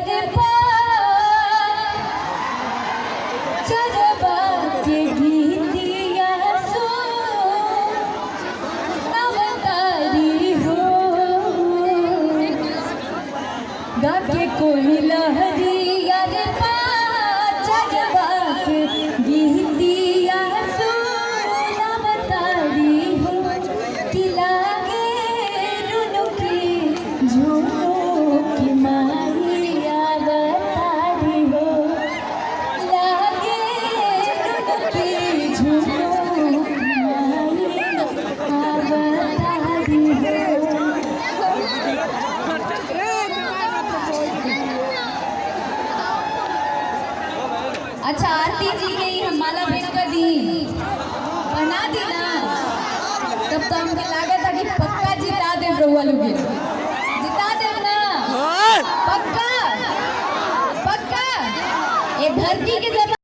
रे चरवा के गीतिया सो नवतारी हो। गा के कोई लहरिया रे चरवा के गीतिया सो नवतारी हो कि लागे रुनुकी झुनुकी माही अवतारी हो। लागे रुनुकी झुनुकी माही अवतारी हो। अच्छा, आरती जी के ही हम माला भेंट कर दी, बना दी ना, तब तो हमके लागत है कि पक्का जिता देव रउआ लोग। जिता देव ना? पक्का पक्का। ये धरती के जब